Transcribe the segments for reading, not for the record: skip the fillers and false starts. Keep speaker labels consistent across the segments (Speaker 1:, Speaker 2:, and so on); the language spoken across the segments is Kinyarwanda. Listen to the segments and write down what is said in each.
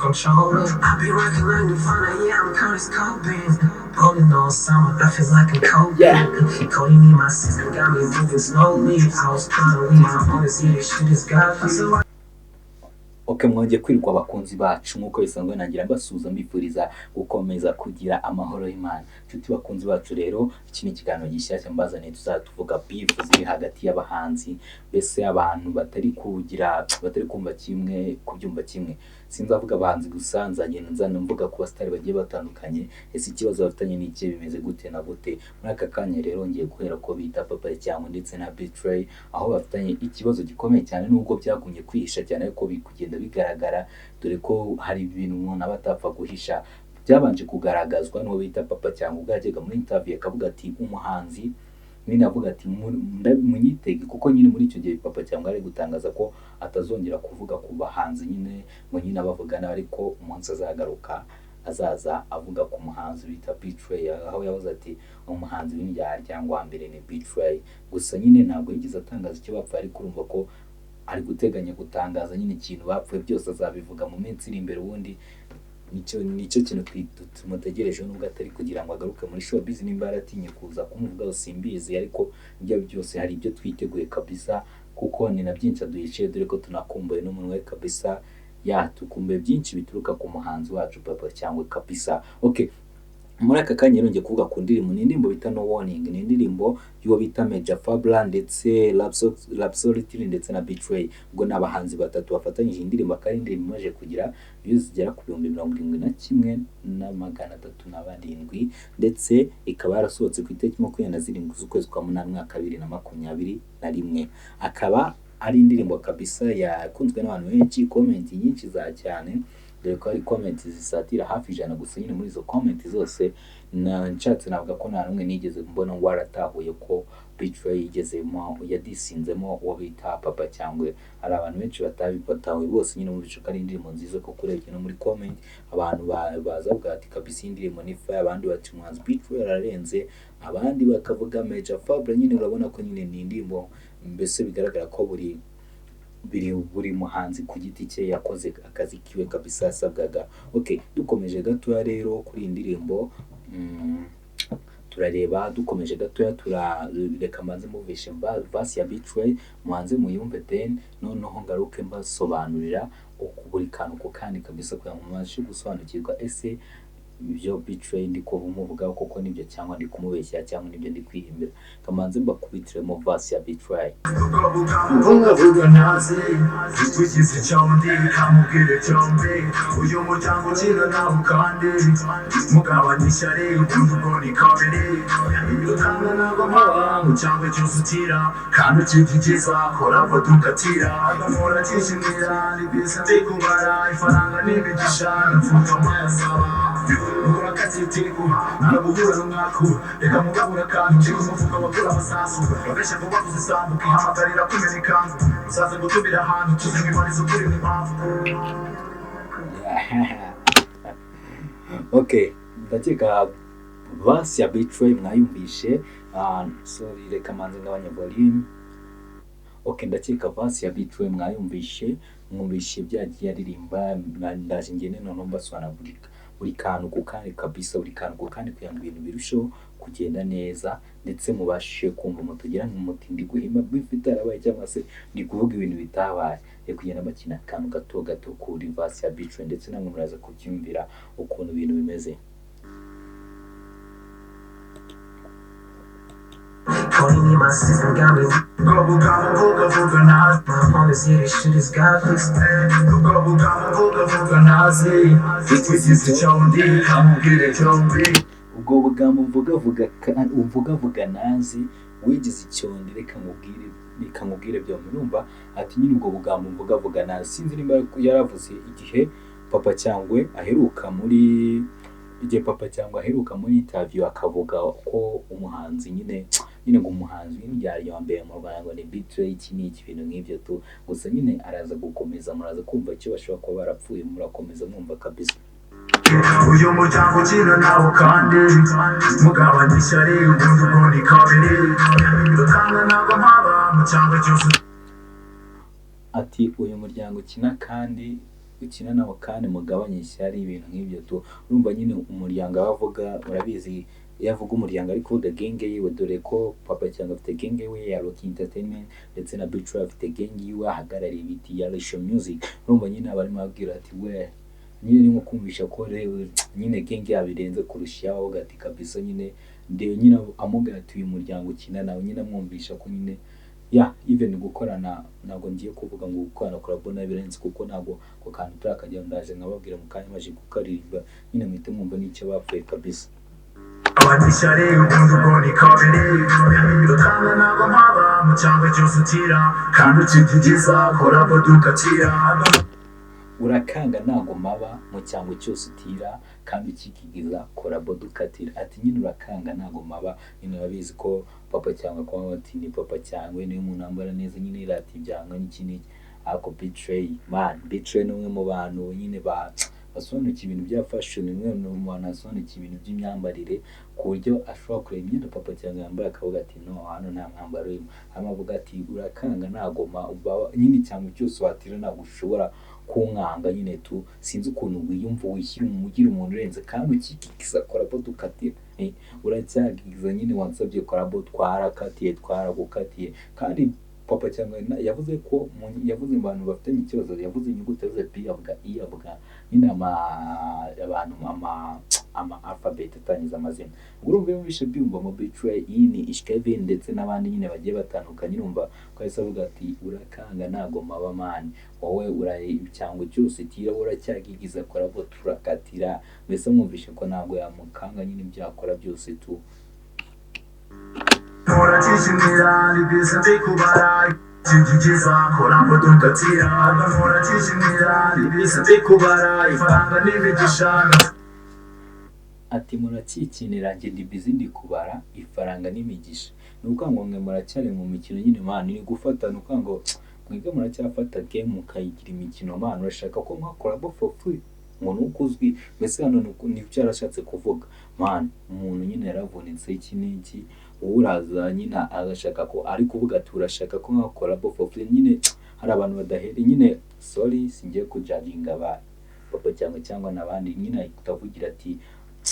Speaker 1: Control it. I be rocking like Nirvana, yeah, I'm Curtis Cobain. Rolling all summer, I feel like I'm Kobe. Codeine in my system got me moving slowly. I was trying to leave my owners, yeah, this shit is godly. So I
Speaker 2: Ok, mwongeye kwirirwa abakunzi bacu. Nk'uko bisanzwe nangira mbasuhuza, mbifuriza gukomeza kugira amahoro y'Imana. Inshuti bakunzi bacu rero, iki ni ikiganiro gishyashya mbazaniye. Tuzajya tuvuga beef ziri hagati y'abahanzi, mbese abantu batari kugira, batari kumva kimwe, kubyumva kimwe. Sinzavuga abahanzi gusa, nzagenda nzana mvuga ku basitari bagiye batandukanye. Ese ikibazo bafitanye ni ikihe? Bimeze gute na gute? Muri aka kanya rero ngiye guhera ko bita Papa Cyangwe ndetse na B-Threy, aho bafitanye ikibazo gikomeye cyane, nubwo byagumye kwihisha cyane ariko biri kugenda bigaragara, dore ko hari ibintu umuntu aba atapfa guhisha. Byabanje kugaragazwa n'uwo bita Papa Cyangwe ubwo yajyaga muri interview akavuga ati umuhanzi nyine, avuga ati munyitege, kuko nyine muri icyo gihe Papa Cyangwe ari gutangaza ko atazongera kuvuga ku bahanzi nyine, ngo nyine abavuga nabi, ariko umunsi azagaruka azaza avuga ku muhanzi bita B-Threy, aho yavuze ati umuhanzi w'indyarya wa mbere ni B-Threy. Gusa nyine ntabwo yigeze atangaza icyo bapfa, ariko urumva ko ari guteganya gutangaza nyine ikintu bapfuye. Byose azabivuga mu minsi iri imbere. Ubundi nicyo kintu tumutegereje, nubwo atari kugira ngo agaruke muri showbiz. Nimba yaratinye kuza kumuvugaho simbizi, ariko ibyo byose hari ibyo twiteguye kabisa, kuko ni na byinshi aduhishiye, dore ko tunakumbuye n'umunwa we kabisa. Ya, tukumbuye byinshi bituruka ku muhanzi wacu Papa Cyangwe kabisa. Okay, muri aka kanya rero ngiye kuvuga ku ndirimbo, ni indirimbo bita No Warning. Ni indirimbo y'uwo bita Major Fabla ndetse Rapsolutely ndetse na B-Threy. Ubwo ni abahanzi batatu bafatanyije indirimbo, akaba ari indirimbo imaze kugira views zigera ku 71,307, ndetse ikaba yarasohotse ku itariki 27 z'ukwezi kwa munani, umwaka 2021. Akaba ari indirimbo kabisa yakunzwe n'abantu benshi, comment nyinshi za cyane, dore ko hari comment zisatira hafi 100. Gusa nyine muri izo comment zose na nshatse navuga ko nta n'umwe nigeze mbona waratahuye ko B-Threy yigezemo yadisinzemo uwo bita Papa Cyangwe. Hari abantu benshi batabitahuye bose nyine mu ko ari indirimbo nziza, kuko urebye no muri comment abantu baza bavuga ati kabisa iyi ndirimbo ni fire, abandi bati umuhanzi B-Threy ararenze, abandi bakavuga Major Fabra. Nyine urabona ko nyine ni indirimbo mbese bigaragara ko buri muhanzi ku giti cye yakoze akazi kiwe kabisa yasabwaga. Okay, dukomeje gatoya rero kuri iyi ndirimbo, turareba, dukomeje gatoya, turareka mbanze mumvishe verse ya B-Threy, mubanze muyumve, then noneho ngaruke mbasobanurira uku buri kantu ku kandi kabisa, kugira ngo mubashe gusobanukirwa ese ibyo B-Threy ndi kumuvugaho koko nibyo, cyangwa ndi kumubeshya, cyangwa nibyo ndi kwihimbira. Kamanze mbakubitiremo verse ya B-Threy.
Speaker 3: Mvuga vuga ntazi itugize icyo ndi, kamubwire byombi. Uyu muryango ukina nawe kandi mugabanya ishyari, ubundi ubwo ni kabiri utanga ntabwo mpaba mu cyangwa cyose utira kandi ukivugiza kora ava dukatira agahora akishimira. Ni byiza ndi kubara ifaranga n'imigisha mfuka mayasaba Ugura akazitiku naraguhura n'umwaku, reka mugabura akantu kiri ku mufuka wagura amasasu, babeshya ngo bavuze isambu ukihamagarira kumena ikanzu uzaze gutumira ahantu tuzi ngo imana izukuri n'impamvu.
Speaker 2: Okay, ndakeka verse ya B-Threy mwayumvishe. Ah, sorry, reka manze ngabanye volume. Okay, ndakeka verse ya B-Threy mwayumvishe, mwumvishe ibyo yagiye aririmba. Ndaje ngende noneho mbasobanura buri kantu ku kandi kabisa, buri kantu ku kandi, kugira ngo ibintu birusheho kugenda neza, ndetse mubashe kumva mutugira muti ndi guhimba beef itarabaye, cyangwa se ndi kuvuga ibintu bitabaye. Reka kugenda bakina akantu gato gato kuri verse ya B-Threy, ndetse namwe muraza kubyumvira ukuntu ibintu bimeze.
Speaker 1: Codeine in my system got me
Speaker 3: Ubwo bugambo mvuga vuga ntazi
Speaker 1: my homies, yeah, this shit is godly.
Speaker 3: Ubwo bugambo mvuga vuga ntazi itugize icyo ndi, kamubwire byombi.
Speaker 2: Ubwo bugambo mvuga vuga nazi wigize icyondi, reka nkubwire byombi. Urumva ati nyine ubwo bugambo mvuga vuga nazi, sinzi nimba yaravuze igihe Papa Cyangwe aheruka muri, igihe Papa Cyangwe aheruka muri interview akavuga ko umuhanzi nyine ngo umuhanzi w'indyarya wa mbere mu Rwanda ngo ni B-Threy, iki n'iki, ibintu nk'ibyo tu. Gusa nyine araza gukomeza, muraza kumva icyo bashobora kuba barapfuye, murakomeza mwumva kabisa.
Speaker 3: Uyu muryango ukina nawo kandi mugabanya ishyari, ubundi ubwo ni kabiri utanga ntabwo mpaba mu cyangwa cyose.
Speaker 2: Ati uyu muryango ukina kandi Ukina nabo kandi mugabanye ishyari, ibintu nk'ibyo tu. Urumva nyine umuryango aba avuga, urabizi, iyo avuga umuryango ari kuvuga gang yiwe, dore ko Papa Cyangwe afite gang we ya Rocky Entertainment, ndetse na B-Threy afite gang yiwe ahagarariye ibiti ya Risho Music. Urumva nyine aba arimo ababwira ati we nyine ni nko kumvisha ko rero nyine gang yabo irenze kurusha iyabo, avuga ati kabisa nyine ndebe nyine amubwira ati uyu muryango ukina nawe, nyine amwumvisha ko nyine ya even gukorana, ntabwo ngiye kuvuga ngo gukorana collabo birenze, kuko ntabwo ako kantu turakajya, ndaje nkababwira mu kanya maje kukaririmba nyine muhite mwumva n'icyo bapfuye kabisa.
Speaker 3: Abanyishyari ubundi ubwo ni kabiri. Urakanga ntabwo mpaba mu cyangwa cyose utira kandi ukigigiza collabo dukatira.
Speaker 2: Urakanga ntabwo maba mu cyangwa cyose utira kandi ukikigiza collabo dukatira. Ati nyine urakanga ntabwo maba nyine, urabizi ko Papa Cyangwe kuba ati ni Papa Cyangwe, niyo umuntu wambara neza nyine irata ibyanga n'iki n'iki. Ariko B-Threy man, B-Threy ni umwe mu bantu nyine ba basobanukiwe ibintu bya fashion, ni umwe mu bantu basobanukiwe ibintu by'imyambarire, ku buryo ashobora kureba imyenda Papa Cyangwe yambaye akavuga ati no, hano nta mwambaro urimo. Hanyuma avuga ati urakanga ntago nyine icyangwe cyose watira ntabwo ushobora kunkanga nyine tu, sinzi ukuntu wiyumva wishyira umugira umuntu urenze kandi ukikiza collabo dukatira. Uracyagiza nyine wansabye collabo, twarakatiye, twaragukatiye. Kandi Papa Cyangwe yavuze ko yavuze mu bantu bafitanye ikibazo, yavuze inyuguti, yavuze P, avuga I, avuga nyine ama abantu ama alphabet atangiza amazina. Ubwo urumva iyo wumvishe B wumva mo B-Threy, I ni Ishkevin ndetse n'abandi nyine bagiye batandukanye. Urumva ko yahise avuga ati urakanga ntago maba man, wowe uraye cyangwa cyose tira uracyagigiza collabo turakatira. Mbese mwumvishe ko ntabwo yamukanga nyine ibyo yakora byose tu.
Speaker 3: Murakishimira ni byiza ndi kubara kigigiza collabo dukatira. Murakishimira ni byiza ndi kubara ifaranga n'imigisha.
Speaker 2: Ati murakikinira, njye ndi busy ndi kubara ifaranga n'imigisha. Ni ukuvuga ngo mwe muracyari mu mikino nyine man, ni gufata, ni ukuvuga ngo mwebwe muracyafata game mukayigira imikino man. Urashaka ko mwa collabo for free ngo ni uko uzwi? Mbese hano ni icyo yarashatse kuvuga man, umuntu nyine yaravunitse iki n'iki, wowe uraza nyine agashaka ko ari kuvuga ati urashaka ko nka collabo for free nyine. Hari abantu badahera nyine, sorry, singiye kujudginga ba Papa cyangwa n'abandi nyine, ahita ati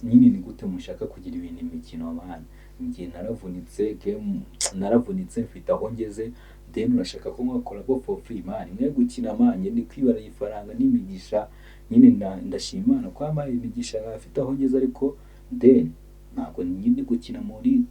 Speaker 2: nyine ni gute mushaka kugira ibintu imikino man? Njye naravunitse, game naravunitse, mfite aho ngeze, then urashaka ko nka collabo for free man? Mwe gukina man, njye ndi kwibara ifaranga n'imigisha nyine, ndashima Imana ko yampaye imigisha afite aho ngeze, ariko then ntabwo nyine gukina muri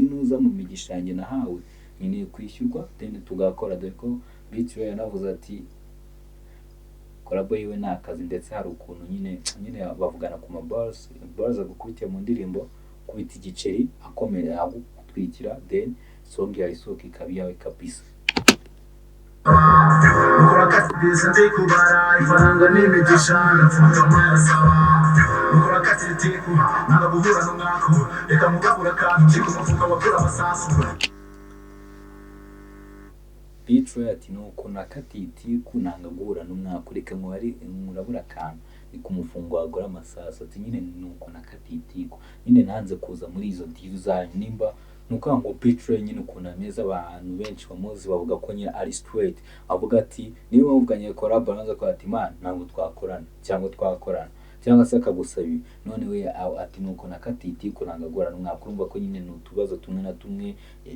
Speaker 2: nuza mu migisha yanjye nahawe, nkeneye kwishyurwa then tugakora, dore ko B-Threy yanavuze ati collabo yiwe ni akazi, ndetse hari ukuntu nyine bavugana ku ma bars, bars agukubitiye mu ndirimbo, kubita igiceri akomeye agutwikira, then song yawe isohoka ikaba iyawe kabisa.
Speaker 3: Ukora akazi byiza ndi kubara ifaranga n'imigisha, ndafunga amarasaba ukora akazi tiku nanga guhura n'umwaku, reka mugabura akantu ndi ku mufuka wagura amasasu.
Speaker 2: B-Threy ati nuko nakatiye itiku nanga guhura n'umwaka, reka nkubari nkurabura akantu ni ku mufungo wagura amasasu. Ati nyine nuko nakatiye itiku nyine nanze kuza muri izo deal zanyu. Nimba ni ukuvuga ngo B-Threy nyine ukuntu ameze, abantu benshi bamuzi bavuga ko nyine ari straight, avuga ati niba muvuganye collab araza ko ati man ntabwo twakorana cyangwa twakorana cyangwa se akagusaba ibi. None we ati nuko nakatiye itiku nanga guhura n'umwaka. Urumva ko nyine ni utubazo tumwe na tumwe,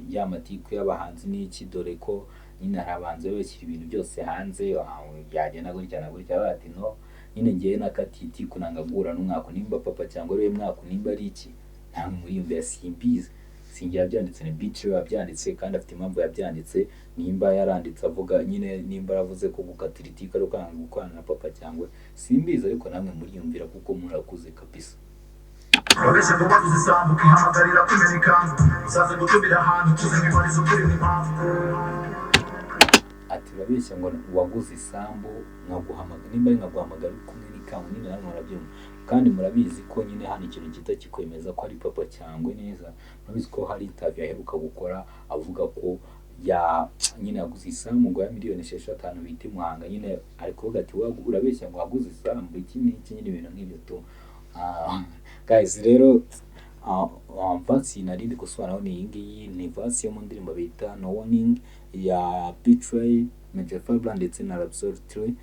Speaker 2: ya matiku y'abahanzi n'iki, dore ko nyine hari abahanzi baba bashyira ibintu byose hanze, byagenda gutya na gutya, bati no nyine ngewe nakatiye itiku nanga guhura n'umwaka. Nimba Papa Cyangwe ari we mwaka, nimba ari iki, ntabwo muriyumvira, simbizi, singira yabyanditse, ni B-Threy yabyanditse kandi afite impamvu yabyanditse. Nimba yaranditse avuga nyine, nimba yaravuze ko gukatira itiku ari ukwanga gukorana na Papa Cyangwe, simbizi, ariko namwe muriyumvira kuko murakuze kabisa.
Speaker 3: Babeshya ngo baguze isambu ukihamagarira kumena ikanzu, usaze gutumira ahantu tuzi imibarizo ukuri n'impamvu.
Speaker 2: Ati urabeshya ngo waguze isambu nkaguhamagara, nimba ari nkaguhamagara uri kumwe n'ikanzu nyine, namwe murabyumva kandi murabizi ko nyine hano ikintu gito kikwemeza ko ari Papa Cyangwe neza. Murabizi ko hari interview aheruka gukora avuga ko ya nyine yaguze isambu ngo ya miliyoni 6 bita i Muhanga. Nyine ari kuvuga ati urabeshya ngo waguze isambu iki n'iki, nyine ibintu nk'ibyo tu. Guys rero, verse nari ndi gusobanuraho ni iyi ngiyi, ni verse yo mu ndirimbo bita No Warning ya B-Threy, Major Fabra ndetse na Rhapsody.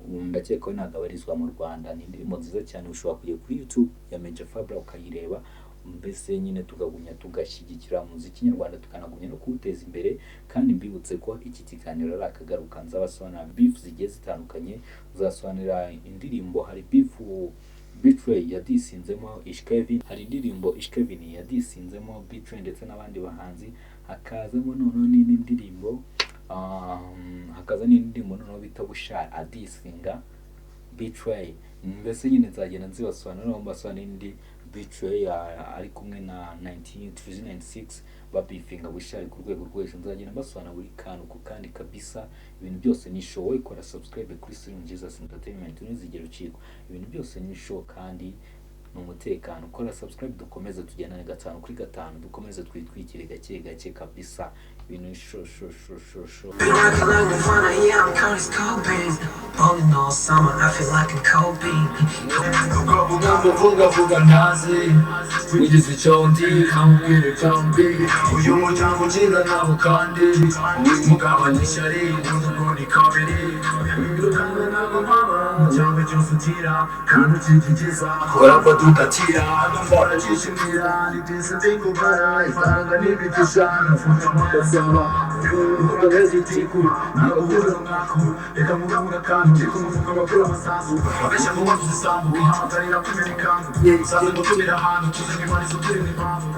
Speaker 2: Ubu ndakeka ko ntabwo abarizwa mu Rwanda. Ni indirimbo nziza cyane, ushobora kujya kuri YouTube ya Major Fabra ukayireba. Mbese nyine tukagumya tugashyigikira umuziki nyarwanda, tukanagumya no kuwuteza imbere. Kandi mbibutse ko iki kiganiro ari akagaruka, nzabasobanurira beef zigiye zitandukanye, nzasobanurira indirimbo. Hari beef B-Threy yadisinzemo Ish Kevin, hari indirimbo Ish Kevin yadisinzemo B-Threy ndetse n'abandi bahanzi, hakazamo noneho n'indi ndirimbo, hakaza n'indi ndirimbo noneho bita Bushali adisinga B-Threy. Mbese nyine nzagenda nzibasobanurira, noneho mbasobanurira n'indi B-Threy ari kumwe na 1996 babifinga Bushali ku rwego rwo hejuru. Nzagenda mbasobanura buri kantu ku kandi kabisa. Ibintu byose ni show. Wowe kora subscribe kuri Slim Jesus Entertainment, ntuzigere ucikwa. Ibintu byose ni show kandi ni umutekano. Kora subscribe, dukomeze tugendane gatanu kuri gatanu, dukomeze twitwikire gake gake kabisa. Ibintu ni show, show, show, show, show.
Speaker 1: Been working like Nirvana, yeah, I'm Curtis Cobain. Ballin' all summer, I feel like I'm Kobe.
Speaker 3: Ubwo bugambo vuga vuga ntazi, wigize icyo ndi kamubwira icyo mbi. Uyu muryango ugira nabo kandi mugabanya ishyari, ubwo ni kabiri wirukana nabo mama cyangwa cyose ugira kandi ukigigiza kora ko dukatira baracyishimira. Ni byiza ndingubara ifaranga n'imigisha nafunga ndasaba ukomeze itiku ntabwo mwaku reka mugabura akantu ndi ku mufuka bakura amasasu abeshya ngo wabuze isambu wihamagarira kumena ikanzu usaze gutumira ahantu tuzanye imana izo turimo impamvu.